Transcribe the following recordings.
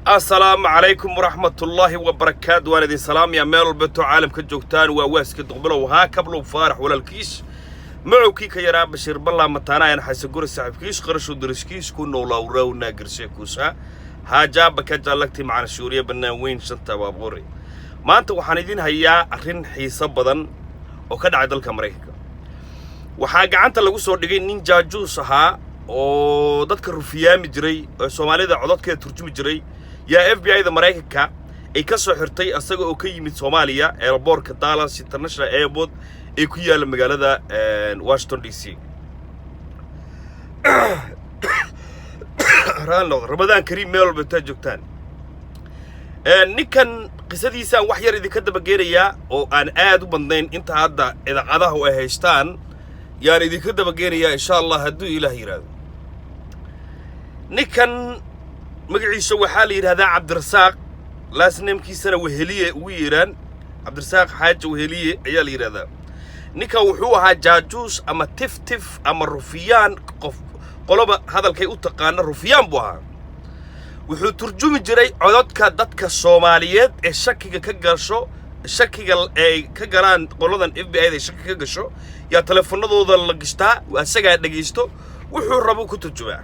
Asalaamu calaykum waraxmatullaahi wabarakaatu. Waan idin salaamayaa meel walbeetoo caalamka joogtaan. Waa waaska Duqbilow haa Kablow Faarax, walaalkiis macowkii ka yaraa Bashiir Ballaa Mataanaayan Xasaguri, saaxiibkiis qarashow dariskiis ku noolawrawna girshe kuusa haajaaba ka jaallagti macana shuuriya bannaan weyn shanta baabuuri. Maanta waxaan idin hayaa arrin xiiso badan oo ka dhacay dalka Maraykanka. Waxaa gacanta lagu soo dhigay nin jaajuus ahaa oo dadka rufiyaami jiray oo Soomaalida codadkeeda turjumi jiray. Yaa FBI da Maraykanka ay ka soo xirtay isaga oo ka yimid Soomaaliya, airportka Dallas International Airport ee ku yaalla magaalada Washington DC. Ramadaan kariim meel walba intaad joogtaan. Ninkan qisadiisaan wax yar idinka dabageenayaa oo aan aad u badnayn. Inta hadda idaacadahu ay haystaan yaan idinka dabageenayaa, insha Allah, hadduu Ilaah yidhaahdo. Ninkan magaciisa waxaa la yidhahdaa Cabdirasaaq, last namekiisana Weheliye ugu yeedhaan. Cabdirasaaq Xaaji Weheliye ayaa la yidhahdaa. Ninkan wuxuu ahaa jaajuus ama tif tif ama rufiyaan, qof qoloba hadalkay u taqaana. Rufiyaan buu ahaa. Wuxuu turjumi jiray codadka dadka Soomaaliyeed ee shakiga ka gasho, shakiga ay ka galaan qoladan FBI da ay shaki ka gasho. Yaa teleefanadooda la gishtaa, asagaa dhegaysto, wuxuu rabo ku turjumaa.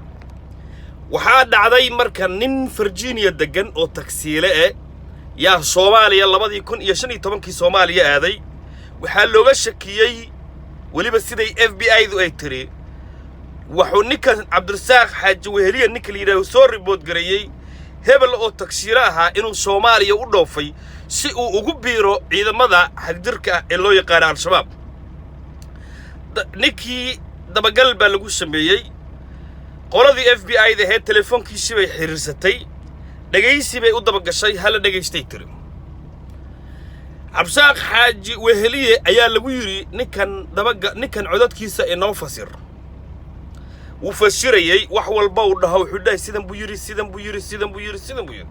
Waxaa dhacday marka nin Virginia deggan oo tagsiile eh yaa Soomaaliya 2015-kii Soomaaliya aaday. Waxaa looga shakiyey weliba, siday FBI du ay tiri, wuxuu ninkan Cabdirasaaq Xaaji Weheliya, ninka la yidhahdo, soo report gareeyey hebel oo tagsiilo ahaa inuu Soomaaliya u dhoofay si uu ugu biiro ciidamada xagjirka ah ee loo yaqaano Al-Shabaab. Ninkii dabagal baa lagu sameeyey. Qoladii FBI da ahayd telefoonkiisii bay xiriirsatay, dhegaysi bay u dabagashay. Hala dhegaystay tiri. Cabsaaq Xaaji Weheliye ayaa lagu yidhi, ninkan dabaga, ninkan codadkiisa inoo fasir. Wuu fasirayey. Wax walba uu dhaho wuxuu dhahay, sidan buu yidhi, sidan buu yidhi, sidan buu yidhi, sidan buu yidhi.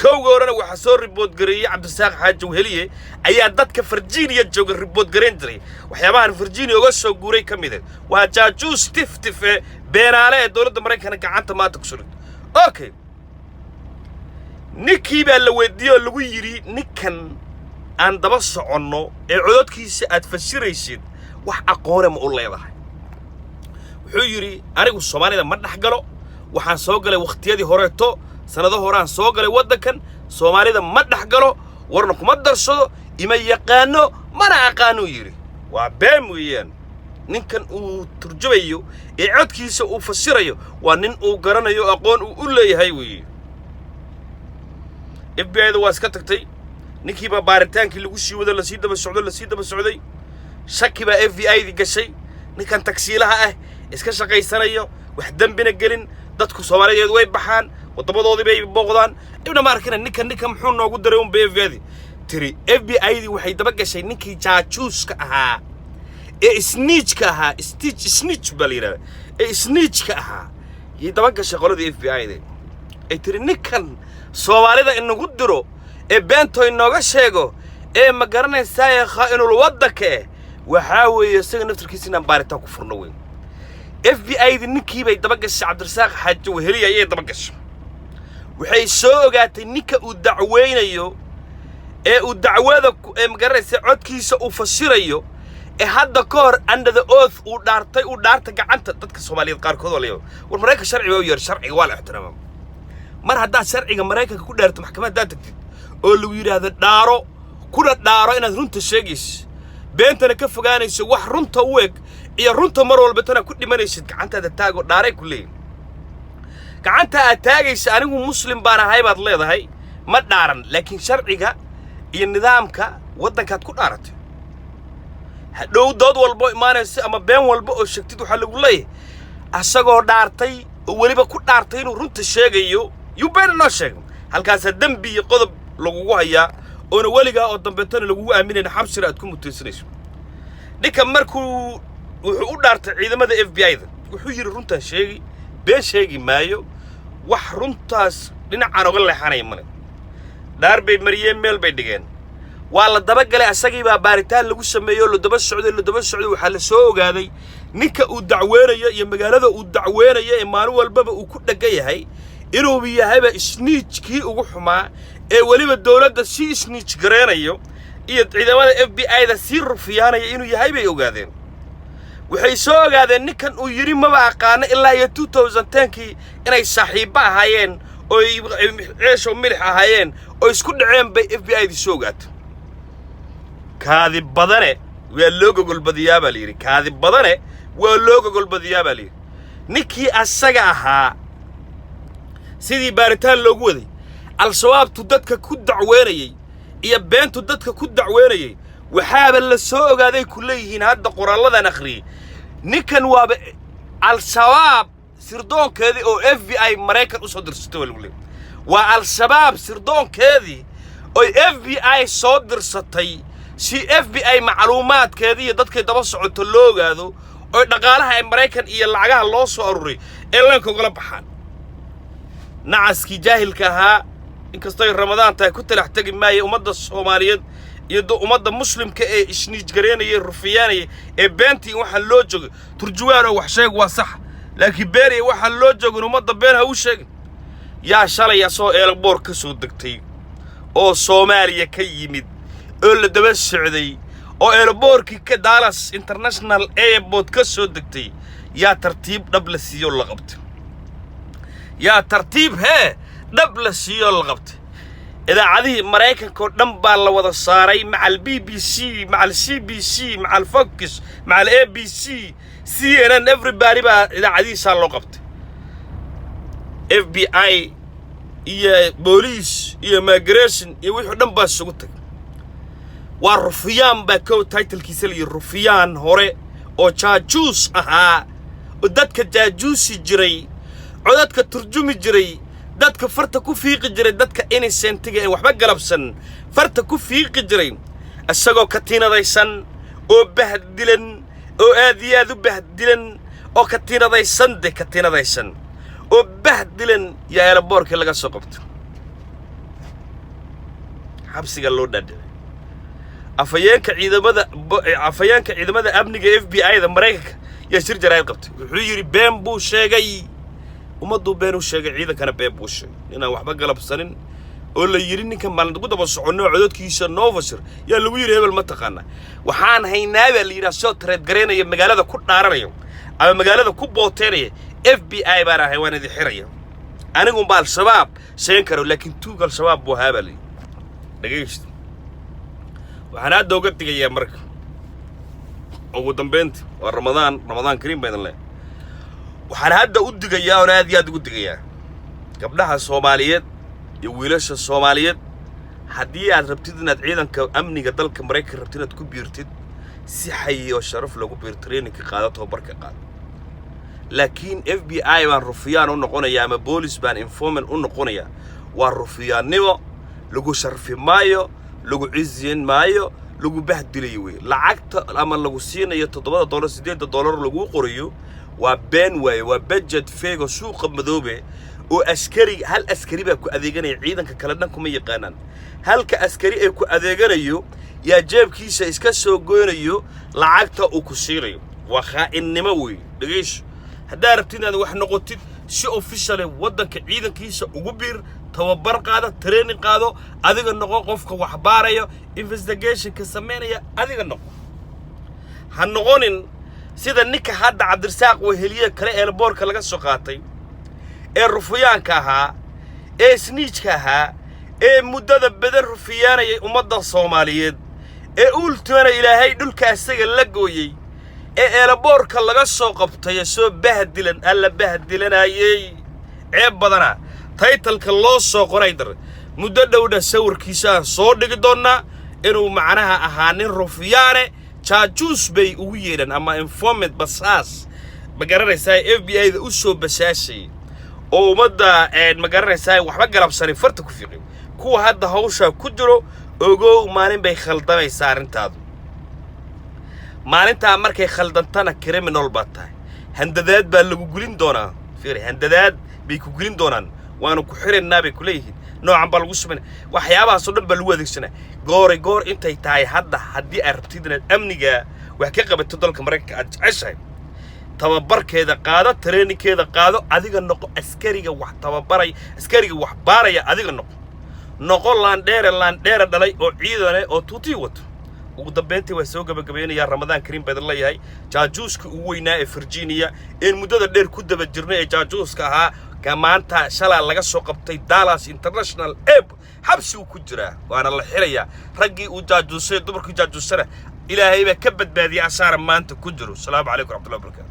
Kowga horena waxaa soo report gareeyey Cabdirasaaq Xaaji Weheliye ayaa dadka Virginia jooga report gareyn jiray. Waxyaabahan Virginia uga soo guuray ka mid ah waa jaajuus tif tife beenaale ee dowladda Maraykanka gacanta maanta ku soo. Okay, ninkii baa la weydiiyey oo lagu yidhi, ninkan aan daba soconno ee cododkiisa aad fasiraysid, wax aqoone ma u leedahay? Wuxuu yidhi, anigu Soomaalida ma dhex galo. Waxaan soo galay wakhtiyadii horeeto, sannado horaan soo galay waddankan. Soomaalida ma dhex galo, warna kuma darsado, ima yaqaano mana aqaanuu yidhi. Waa been weeyaan. Ninkan uu turjumayo ee codkiisa uu fasirayo waa nin uu garanayo, aqoon uu u leeyahay weeye. FBI da waa iska tagtay. Ninkii baa baaritaankii lagu sii wado, lasii daba socdo, lasii daba socday. Shaki baa FBI di gashay. Ninkan tagsiilaha ah iska shaqaysanayo, wax dembina gelin, dadku Soomaaliyeed way baxaan, waddamadoodii bay booqdaan, ibna ma arkina. Ninkan muxuu noogu daray unba FBI di tiri. FBI di waxay daba gashay ninkii jaajuuska ahaa ee snitchka ahaa. Snitch, snitch baa la yidhahdaa. Ee snitchka ahaa yay daba gashay qoladii FBI da. Ay tiri, ninkan Soomaalida inagu diro ee beento inooga sheego ee ma garanaysaa, khaa'inul waddanka eh, waxaa weeye isaga naftarkiisa inaan baaritaan ku furno weyn. FBI di ninkii bay daba gashay. Cabdirasaaq Xaaji Weheliya ayay daba gashay. Waxay soo ogaatay ninka uu dacweynayo ee uu dacwada ee ma garanaysa codkiisa uu fasirayo ee hadda ka hor under the oath uu dhaartay, uu dhaarta gacanta. Dadka Soomaaliyeed qaarkood waa la yaaba. War, Maraykan sharci baa u yeer, sharciga waa la ixtiraamaa. Mar haddaad sharciga Maraykanka ku dhaarto, maxkamad haddaad tagtid oo lagu yidhaahdo dhaaro, kuna dhaaro inaad runta sheegayso, beentana ka fogaanayso, wax runta u eg iyo runta mar walba tana ku dhimanaysid, gacantaada taagoo dhaaray ku leeyihin. Gacanta aad taagaysa, anigu Muslim baan ahay baad leedahay, ma dhaaran, laakiin sharciga iyo nidaamka waddankaad ku dhaaratay. Hadhow dood walbo imaanayso ama been walba oo sheegtid, waxaa lagu leeyahay, asagoo dhaartay oo weliba ku dhaartay inuu runta sheegayo yuu been inoo sheego. Halkaasaa dembi iyo qodob lagugu hayaa oona weligaa oo dambeetana lagugu aaminayna, xabsina aad ku mutaysanayso. Ninka markuu wuxuu u dhaartay ciidamada FBI da, wuxuu yidhi, runtaan sheegi, been sheegi maayo, wax runtaas dhinacaan oga leexanaya male. Dhaar bay mariyeen, meel bay dhigeen, waa la dabagalay. Asagii baa baaritaan lagu sameeyo, la daba socday, la daba socday. Waxaa la soo ogaaday ninka uu dacweynayo iyo magaalada uu dacweynayo ee maalin walbaba uu ku dheggan yahay. Inuuba yahayba snitch-kii ugu xumaa ee weliba dowladda sii snitch gareynayo iyo ciidamada FBI da sii rufiyaanaya inuu yahay bay ogaadeen. Waxay soo ogaadeen ninkan uu yidhi maba aqaano ilaa iyo 2010-kii inay saaxiibbo ahaayeen oo ceesho milix ahaayeen oo isku dhaceen bay FBI di soo ogaatay. Kaadi badane waa loo gogolbadiyaa baa layidhi. Kaadi badane waa loo gogolbadiyaa baa layidhi. Ninkii asaga ahaa sidii baaritaan loogu waday, Al-Shabaabtu dadka ku dacweynayey iyo beentu dadka ku dacweynayey, waxaaba la soo ogaaday ku leeyihiin hadda qoraalladan akhriyey, ninkan waaba Al-Shabaab sirdoonkeedii oo FBI Maraykan u soo dirsatay. Waa lagu leeyay waa Al-Shabaab sirdoonkeedii oy FBI soo dirsatay si FBI macluumaadkeedii iyo dadkay daba socoto loo ogaado, oy dhaqaalaha ee Maraykan iyo lacagaha loo soo aruuray ee leenka ugala baxaan. Nacaskii jaahilka ahaa, inkastoy Ramadaan tahay, ku talax tegi maayo. Ummadda Soomaaliyeed iyo ummadda Muslimka ee snitch gareynaya, rufiyaanaya ee beentii waxaan loo joogay, turjuwaan oo wax sheeg waa sax, laakiin beeniya waxaan loo joogin ummadda been ha u sheegin. Yaa shalay asoo airport ka soo degtay oo Soomaaliya ka yimid oo la daba socday oo airport-kii ka Dallas International Airport ka soo degtay, yaa tartiib dhab la siiyo la qabtay? Yaa tartiib hee dhab la siiyo la qabtay? Idaacadihii Maraykanka oo dhan baa la wada saaray, macal BBC, macal CBC, macal Fox, macal ABC, CNN, everybody baa idaacadihiisaa loo qabtay. FBI iyo booliis iyo immigration iyo wixii dhan baa isugu tagay. Waa rufiyaan baa kow title-kiisa la yidhi, rufiyaan hore oo jaajuus ahaa oo dadka jaajuusi jiray, codadka turjumi jiray, dadka farta ku fiiqi jiray, dadka innocent-iga ee waxba galabsan farta ku fiiqi jiray, isagoo katiinadaysan oo bahdilan oo aad iyo aad u bahdilan oo katiinadaysan de, katiinadaysan oo bahdilan yaa airport-kii laga soo qabto, xabsiga loo dhaadhicay. Afhayeenka ciidamada amniga FBI da Maraykanka yaa shir jaraa'id qabtay. Wuxuu yidhi been buu sheegay, ummadduu been u sheegay, ciidankana been buu sheegay. Inaan waxba galabsanin oo la yidhi ninkan baan ugu daba soconno, cododkiisa noo fasir yaa lagu yidhi, hebel ma taqaanaa? Waxaan haynaa baa la yidhaha soo threat garaynaya, magaalada ku dhaaranayo ama magaalada ku booteynaya, FBI baan ahay, waan idin xiraya, anigunba Al-Shabaab sheegan karo, laakiin tuug Al-Shabaab buu ahaa baa la yidhi. Dhegaysta, waxaan hadda uga digayaa marka ugu dambeynta, waa Ramadaan, Ramadaan kariim baa idin leeyahay. Waxaan hadda u digayaa oon aad iyo aad ugu digayaa gabdhaha Soomaaliyeed iyo wiilasha Soomaaliyeed: haddii aad rabtid inaad ciidanka amniga dalka Maraykan rabtid inaad ku biirtid, si xayi oo sharaf lagu biir, training-ka qaado, tababarka qaado. Laakiin FBI baan rufiyaan u noqonaya ama boolis baan informant u noqonaya waa rufiyaannimo. Lagu sharfi maayo, lagu ciziyan maayo, lagu bahdilayo wey. Lacagta ama lagu siinayo $7, $8 laguu qorayo waa been waaye, waa budget fake oo suuqa madoobe oo askari, hal askari baa ku adeeganaya, ciidanka kale dhan kuma yaqaanaan. Halka askari ee ku adeeganayo yaa jeebkiisa iska soo goynayo lacagta uu ku siinayo. Waa kha'innimo wey. Dhegayso, haddaa rabtid inaad wax noqotid, si official waddanka ciidankiisa ugu biir, tababar qaado, training qaado, adiga noqo qofka wax baarayo, investigation-ka samaynaya adiga noqo. Ha noqonin sida ninka hadda Cabdirasaaq Weheliye kale airport-ka laga soo qaatay ee rufiyaanka ahaa ee snitch-ka ahaa ee muddada badan rufiyaanayay ummadda Soomaaliyeed ee uultoona Ilaahay dhulka asaga la gooyey ee airport-ka laga soo qabtay ee soo bahdilan, alla bahdilanayey, ceeb badana title-ka loo soo qoray dar. Muddo dhowdha sawirkiisaan soo dhigi doonnaa inuu macnaha ahaa nin rufiyaane, jaajuus bay ugu yeedhaan ama informant, basaas, ma garanaysaa, FBI da u soo basaasayay oo ummadda, ma garanaysaa, waxba galabsanin farta ku fiiqay. Kuwa hadda hawshaa ku jiro, ogow, maalin bay khaldamaysaa arrintaadu. Maalintaa markay khaldantana criminal baad tahay. Handadaad baa lagu gulin doonaa. Fiiri, handadaad bay ku gelin doonaan, waanu ku xiraynaa bay ku leeyihiin, noocan baa lagu samaynaya, waxyaabahaasoo dhan baa lagu adeegsanaa. Gooray goor intay tahay hadda, haddii aad rabtid inaad amniga wax ka qabato dalka Maraykanka aad jeceshahay. Tababarkeeda qaado, trainingkeeda qaado, adiga noqo askariga wax tababaray, askariga wax baaraya adiga noqo. Noqo laandheere, laandheere dhalay oo ciidane oo tuutii wato. Ugu dambeyntii waa soo gabagabeynayaa. Ramadaan kariim baa idin leeyahay. Jaajuuska ugu weynaa ee Virginia een muddada dheer ku daba jirnay ee jaajuuska ahaa ka maanta shalaa laga soo qabtay Dallas International Airport. Xabsi uu ku jiraa, waana la xirayaa. Raggii uu jaajuusay, dumarkii jaajuusana, Ilaahay baa ka badbaadiyay, asaara maanta ku jiro. Asalaamu calaykum raxmatullahi wabarakatu.